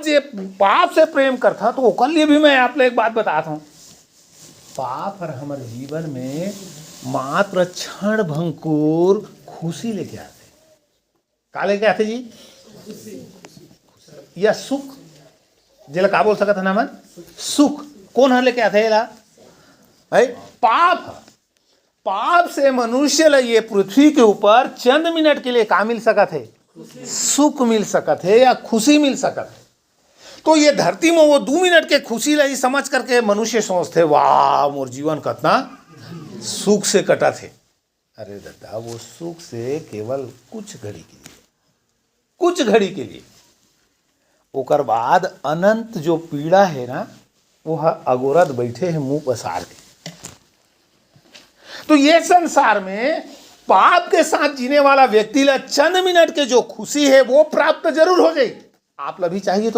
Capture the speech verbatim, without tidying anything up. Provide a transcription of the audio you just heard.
जे पाप से प्रेम करथा, तो ओकर लिए भी मैं आप ला एक बात बतात हूँ। पाप हर हमर जीवन में मात्र क्षण भंगुर खुशी लेके आथे। का लेके आथे जी? या सुख, जेला का बोल सकत हन हमन? सुख। कोन हर लेके आथे एला? है पाप। पाप से मनुष्य ला ये पृथ्वी के ऊपर चंद मिनट के लिए का मिल सकत हे? सुख मिल सकत हे या खुशी मिल सकत हे। तो ये धरती में वो दू मिनट के खुशी ला ही समझ करके मनुष्य सोचथे, "वाह, मोर जीवन कतना सुख से कटत हे।" अरे दादा, वो सुख से केवल कुछ घड़ी के लिए, कुछ घड़ी के लिए, ओकर बाद अनंत जो पीड़ा हे ना, वो ह अगोरत बैठे हे मुंह पसार के। तो ये संसार में पाप के साथ जीने वाला व्यक्ति ला चंद मिनट के जो खुशी है, वो प्राप्त जरूर हो जाए। आप ला भी चाहिए तो